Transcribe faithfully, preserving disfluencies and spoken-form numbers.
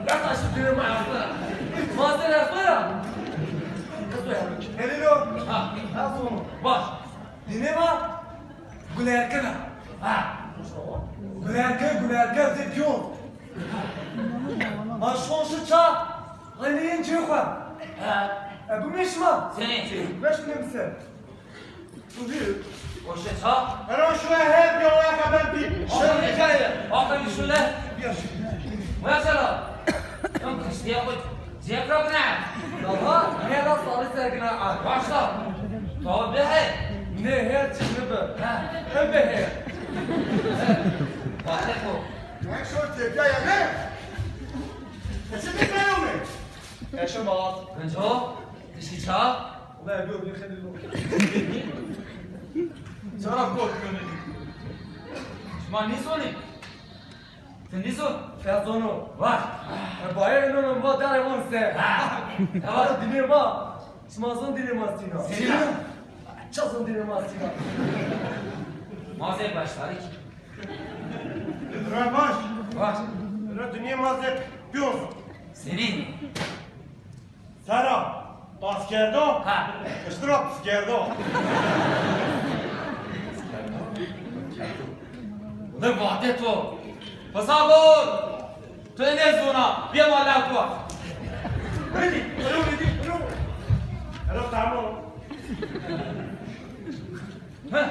Bırak aşkı dinime yapsana. Master yapsana. Kız o ya. Helilo. Ha. Nasıl? Baş. Dinime. Gulerkina. Ha. Gulerke, gulerke zepyon. Ma şonşu ça. Hani en cihwa. Ha. E, bu meşma. Seni. Beş bilemse. O şey ça? Ero şu her bir olaya kadar bir. Akın hikaye. Akın şöyle. Mesela. Yok işte ya bu. Cevap ne? Daha ne da salı sergine at. Başla. Tabi he. Ne her çıktı be. Ha. Hem de he. Bak ne bu. Ne şu tepya ya ne? Eşit ne olmuyor? Eşit bak. Önce o. Dişi ça? Ulan bir bir xeyli yok. Cara korkuyorsun? Şima ne sorayım? Ti nîzo? Ez zono. Var. E, bayê ino no va dare von se. Ha. Tamam. Dinê ma. Şima zon dinê ma sîna. Sîna. Ça zon dinê ma sîna. Ma zê başları ki. Ra baş. Var. Ra dinê ma zê piyon. Senin. Sera, baskerdo, ha, ıştira piskerdo. Ne vate to. Pasa bol. Tu ne zona, bir mala tu. Hadi, alo, hadi, alo. Alo, tamam. Ha?